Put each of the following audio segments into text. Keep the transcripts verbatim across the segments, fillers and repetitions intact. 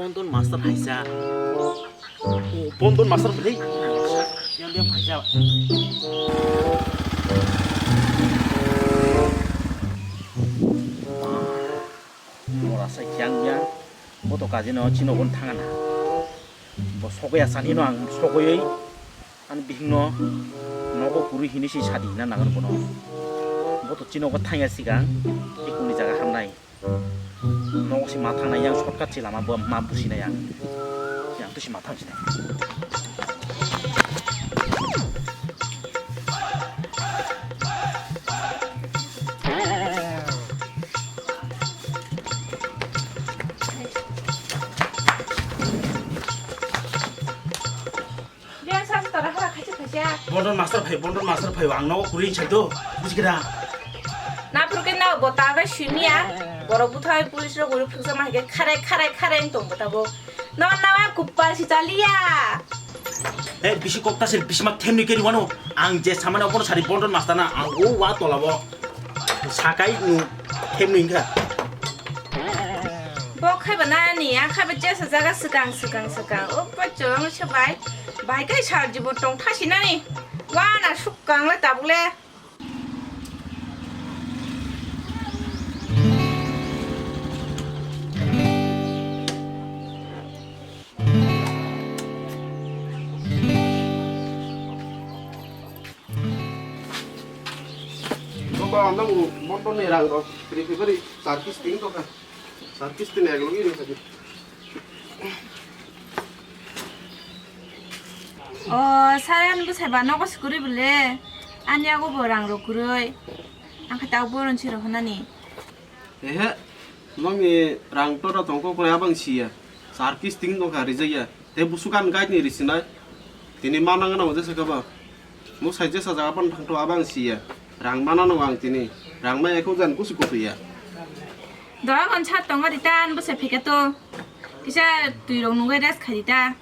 Bondon master phaisa. Bondon master bwlai. Yang dia phaisa. Ora sa kyang ya. Bo to kaji no chino gon thanga na. Bo sogwi asani no ang sogwi ani bihing no nogo kuri hini si sadi na nangan bono. Bo to chino go thangya sigang. Ikuni jaga hamnai. Nogo si ma thangnai yang shortcut si lama bo ma businai yang. Yang tu si ma thang sinai. Yang sa tora hara khaisa khaisa. Bondon master phai, Bondon master phai, ang nogo kuri sai do, buji kida. Na purke na bo ta ga simiya, borok buthai police rok guri phuksa ma hige khare khare khare tong bo tabo. No na wa kupal si chaliya. Eh, bisi kokta se bisi ma themni keri wano. Ang je samani obono sari Bondon master na, ang o wa tola bo. Sakai nu themni kha. Bo khaiba nani, ang khaiba jesa jaga swkang, swkang, swkang. O bachung se bai, bai kai sar jibo tong thasi nani. Wana swkang le tabuk le. Nokha nang Bondon ni rang rok, three February, char kisti wng tongkha. Char kisti ni ek logi wng tongkha. O, sir, ani bwsai ba nogo se kwrwi bwle. Ani yago bo rang rok kwrwi. Ang khe tabuk boron se rw hwnani. Ehe, nokni rang tora tongkha kwrwi abang siya. Char kisti wng tongkha rijakya. Tei busukan guide ni risinai. Tini mana gana oje sakha ba. Mo sai jesa jaga pan thangto abang siya. Rang mana no ang tini. Rang mai ekho jan kusi kutu ya. Doa gon chat tongo ritan bwsai phika to. Kisa twi rok nungwi rest khai rita.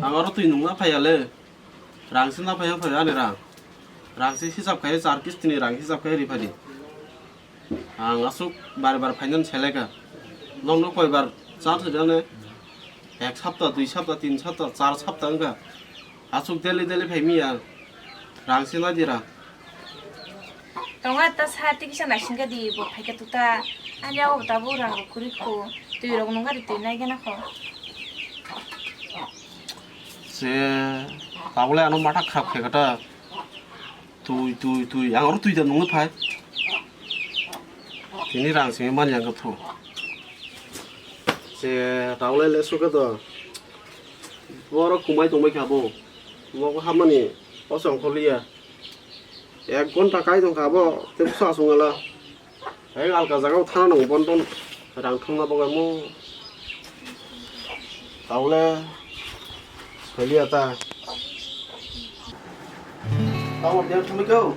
Ang oro twi nungna phaiya le. Rang se na phaiya phaiya ani rang. Rang se hisab khai char kisti ni rang hisab khai ri phadi. Ang aswk bar bar finance seleka. Nokno koi bar char sajane. Ek sapta, dui sapta, tin sapta, char sapta wngkha. Aswk daily daily phai miya. Rang se nadi ra. Tongo ta sa tiki sa naisingka di bo phaika tuta. Ani abo ta bo rang rok kwrwi kho. Twi rok nungka di twi nai gana kho. Se tabole ano mata khrap khe kata. Twi, twi, twi. Ang oro twi da nungwi phai. Tini rang simi man yang khe thu. Se taulai le suka do. Boro kumai tongbai kha bo. Nogo hamani osong kholiya. Ek ghonta kai tong kha bo. Te bwsa sung ala. Hai alka jaga o thana nang bon bon rang thangna bagwi mo. Taule. Khaliya ta. Tamo dia thumiko.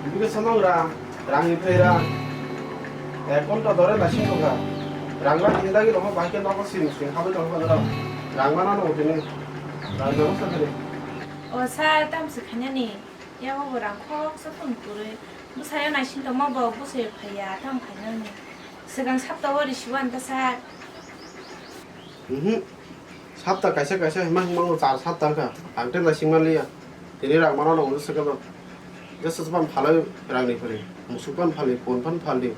Bibika samang ra. Rang ni phai ra. Ek ghonta dore na sing thangkha. Rang ba tin dagi loho bahai ke nogo sing sing habai thangkha ra. Rang mana no tini. Rang jono sa kare. O sir, tam se khanya ni. Yago bo rang khoksa phone kwrwi. Bwsayo naising tongma bo bwsayo phaiya, tamo khainani. Swkang sapta o risibo ang ta sir. Mhm. Sapta kaisa kaisa hima hima no char sapta wngkha. Ang tei naising manliya. Tini rang mano no swkang. Jesa pan phalai rang ni phari. Musuk pan phali, phone pan phali.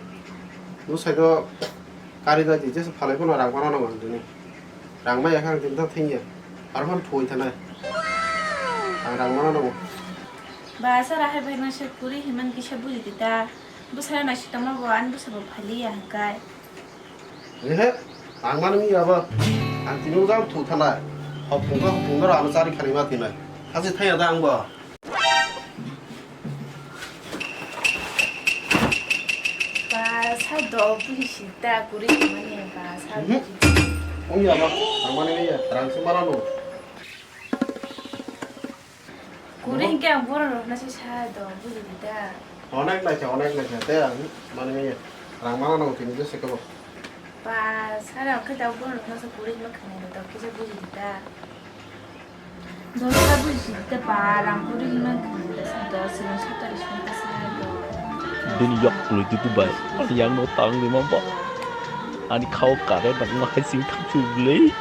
Bwsai do kari dadi jesa phalai phano rang mano no ang tini. Rang maya kha ang tini ta thengya. Aro phan thoi thanai. Ang rang mano no. Ba, sara hai bai masa kuri himan kisa buji di ta. Bwsai naising tongma bo ani bwsa bo phaliya hwnkhe. Ehe, ang mani ya ba. Ang tini jang thu thanai. Hop phungkha hop phungkha ano chari khani ma tinai. Hasi thaya da ang ba. Ba, sa do buji si ta kuri himani ba sa. Mhm. Buji. Ong ya ba, ang mani ya, rang se mara no. Kuri hingke ang borok rok nasi sa do, buji di da. Onek naikha, onek naikha, tei ang mani rang mana nang tini je sekebo. Ba, sara ang khe da borok rok nasi kuri hima khani do, kisa buji di da. Do sa buji di da ba, rang kuri hima khani do, sa do, sini sa tari sini ta sa do. Bini yok kwlwi di bubai. Ani yang no tang ni mamba. Ani khao kare nang ma hai sing thang chu bwlei.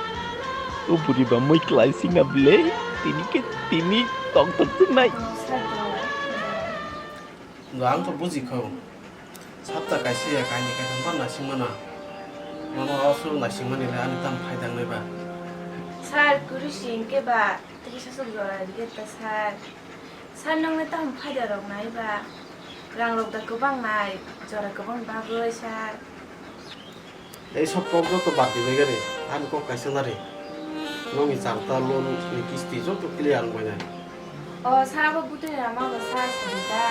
O buri ba moi klai sing na bwlei. Tini ke tini tong tong sing nai. Ang to buji kho. Sapta kaisa ya kaini kaitham ba naising mana. Nono aswk naising mani le ani tam phaidang nai ba. Sir, kuri sing ke ba. Tei sasok jora rwgeta sir. Sir, nokni tamo phaida rok nai ba? Rang rok da kwbang nai, jora kwbang bagwi sir. Ei sok kok joto bad di bai gari, ani kok kaisa nari. Nokni charta loan ni kisti joto clear wng bai nai. O sir, abo butui rama bo sir, sadi da.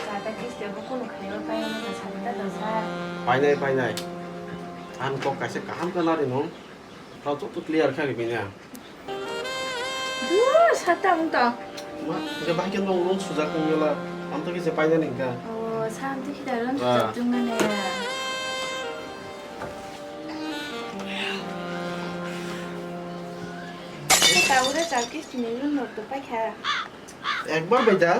Charta kisti abo kunu khaio pai wngkha sadi da da sir. Painai, painai. Ani kok kaisa kaham khe nari nung. Kok joto clear khe rwgwi na. Duh, sir, tamung to. Ma, hingke bahai khe nong rung sujak wng yola, amtwi khe se painani hingka. O, sir, amtwi khe da rung Ah. sujak wng mane. Khe ta ure char kisti ni rung rok to paikha. Ekbar bai da.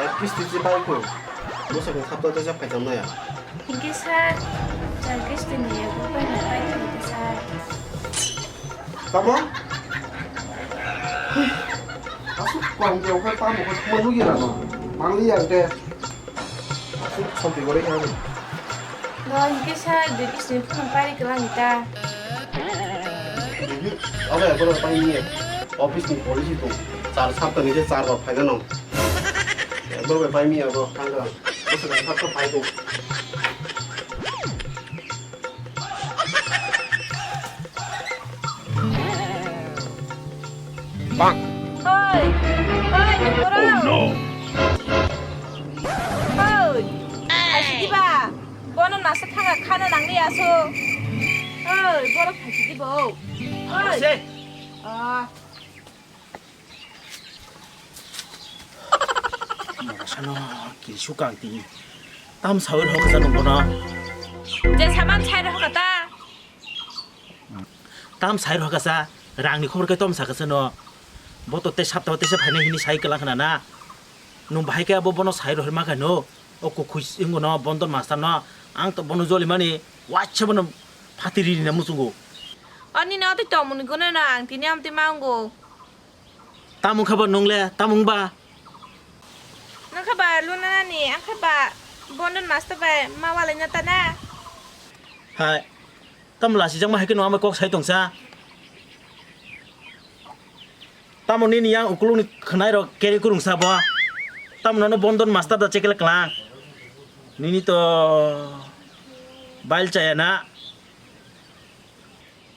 Ek kisti je pai ko. Bwsakni thapta tesa phaijak naya. Hinkhe sir, char kisti ni yak buphai no pai kha hinkhe sir. Tamo? Aswk kwrwng khe okhai tamo khe thangma nugwi rano. Mangli ya hwnkhe. Aswk sompi gorwi kha ani. Bo hinkhe sir, dui kisti ni phunuk pari kwlangni ta. Mhm. Abo ekbar bai ni office ni policy tong. Char sapta ni je char bar phaina nong. Ekbar bai bai mi abo kangra. Bwswk ni sapta phai tong. Bang. Oi, oi, nukoro. Oh no. Oi, asi diba. Bono nasa thanga khana nangni aso. Oi, borok phaikhe di bo. Oi. Se. Ah. Morasano kilsu kang tini. Tam sawi rok kasa nung bono. Je saman sai rok kata. Tam sai rok kasa, rangni khobor kai tom sakasa no. Boto te sapta te se phainai hini sai kala khana na. Nung bahai khe abo bono sai rok ma kha no. O kukhus wngno Bondon master no ang to bono joli mani waisa bono phatiri rina muchungo. Ani no tei tongmani gune no ang tini amtwi mango. Tamung kha ba nung le, tamung ba? Nung kha ba luna nani, ang kha ba Bondon master bai ma walai na ta na. Hai, tam lasi jang ma hai khe no ama kok sai tong sa. Tamo nini yang ukulukni khwnai rok kere kurung sa bo. Tamo nono Bondon master da chekle klang. Nini to bail chaya na.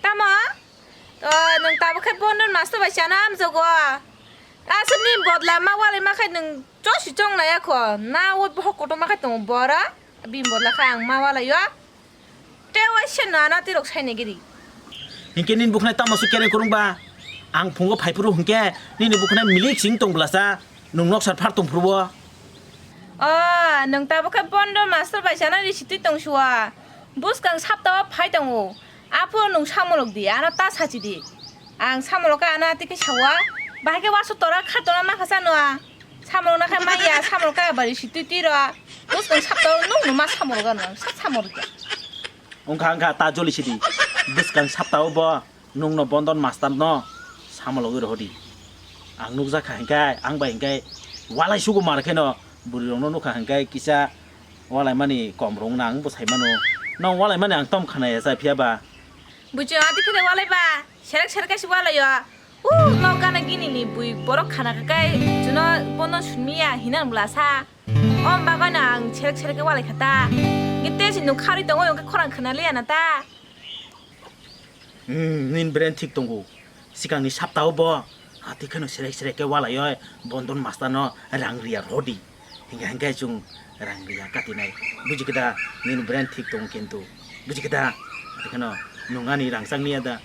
Tamo? To nwng tabuk khe Bondon master bai chana amjogo. Aswk ni bodla ma walai ma khai nwng chosi chong laya kho. Na o bohok kotor ma khai tongo bora. Bini bodla khe ang ma walai o. Te waisa no ano tirok sainai giri. Hinkhe nini bukhnai tamo se kereng kwrwng ba? Ang phungo phaiphuru hinkhe nini bukhnai milik sing tong bwlasa, nwng nok sar phar tong phuru bo. O, nwng tabuk khe Bondon master bai chana risi twi tong suwa. Bwskang sapta o phai tongo. Aphuru nwng samolok di, ano ta sachi di. Ang samolok khe ano ati khe sawa. Bahai khe wasu tora kha tora ma kha sa nwa. Samung na khe maya, samung kaya bari si twi twi ro. Bwskang sapta o nung numa samung rok ano, sa samung rok. Wngkha wngkha ta joli sidi. Bwskang sapta o bo nung no Bondon master no samung rok rw di. Ang nukjak kha hinkhe, ang bai hinkhe walai sugo mar khe no bwrwi rok no nukha hinkhe kisa walai mani kom rok nang bwsai mano. Nong walai mani ang tom khana ya cha phiya ba. Bujo ati khe walai ba, serek serek kaisa walai o. O, nok gana gini ni bui borok khana kha kai, juno bono sunmiya hinan bwlasa. O, bagwi no ang serek serek khe walai kha ta. Gete si nuk kharwi tongo, hwnkhe khorang khna liya na ta. Hmm, nini brain thik tongo. Sikang ni sapta o bo, ati kheno serek serek khe walai oi, Bondon master no rang riya rodi. Hinkhe, hinkhe chwng rang riya katinai. Buji khe da, nini brain thik tongo kintu. Buji khe da, ati kheno nung ani rang chang niya da.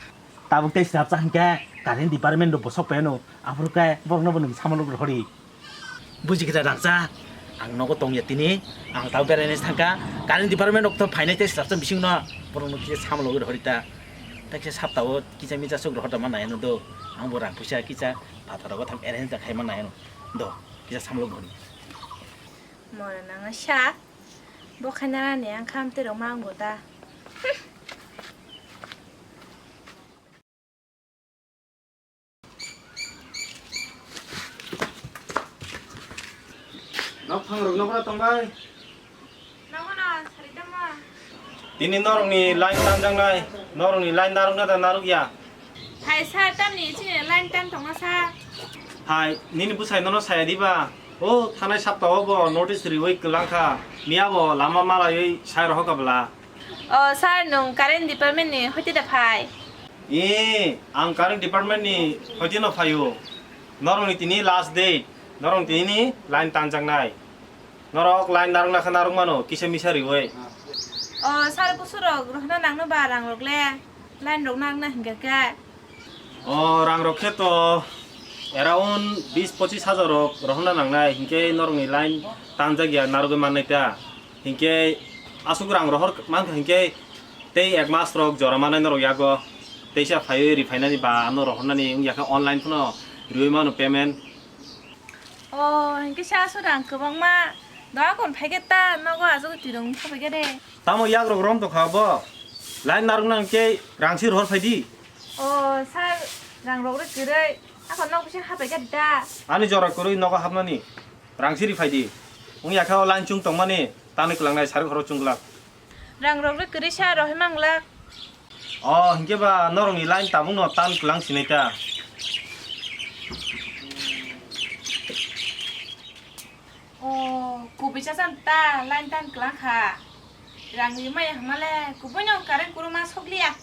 Tabuk tei srapsa hinkhe current department rok bwsok phaiano, aphuru khe borokno bo nwng samano rwhori. Buji khe da rangcha, ang nogo tongya tini, ang tabuk beraina thangkha, current department rok to phainai tei srapsa bisingno borokno kisa samano rwhori ta, tei kisa saptao kisa misa swk rwhorda ma naiano do, ang bo rang puisa kisa phataro gotha arrange da khaima naiano do, kisa samano rwhori. Mora nang sa. Bo khaina ni ang kham te rok ma ang go ta. Nok phang rok nok ra tong bai. Nogo no sari tamo. Tini norok ni line tanjak nai, norok ni line naruk na da naruk ya. Hai sir, tamni chini line tan tongma sir. Hai, nini bwsai nono saya diba? O, thanai sapta o bo notice riwi kwlang kha. Miya bo lama malaiwi sai rohok kabla. O sir, nwng current department ni hoite da phai? Ee, ang current department ni hoite no phaio. Norok ni tini last date, norok ni tini line tanjak nai. Norok line narwk nakha narwk mano, kisa misa riwi. O sir, kusurok rohna nangno ba rang rok le? Line rok narwk na hinkhe khe? O rang rok khe to around bis pochis hajar rok rohna nangnai, hinkhe norok ni line tanjak ya narwgwi mannai ta. Hinkhe aswk rang rohor mankha hinkhe tei ek mas rok jora manai norok yago. Teisa phaiwi riphainani ba ano rohornani wngya khe online phano riwi mano payment. O, hinkhe sa aswk rang kwbangma. Doa kon phaikhe ta nogo aswk twirok wngkha phaikhe de. Tamo yagrok rom tokha bo? Line narwkna hinkhe rangsi rohor phaidi. O, sir, rang rok rw kwrwi. Ako nok bisingo hapai kha da. Ani jora kwrwi nogo hapnani. Rangsi ri phaidi. Wngya khe o line chwng tongmani tanwi kwlangnai, sari khoro chwng glak. Rang rok rw kwrwi sa rohoi manglak. O, hinkhe ba norokni line tabukno tan kwlang sinai ta. O, kubui chasam ta line tan kwlang kha. Rangni maya hwnmale kubuino current kwrwngma sokliya.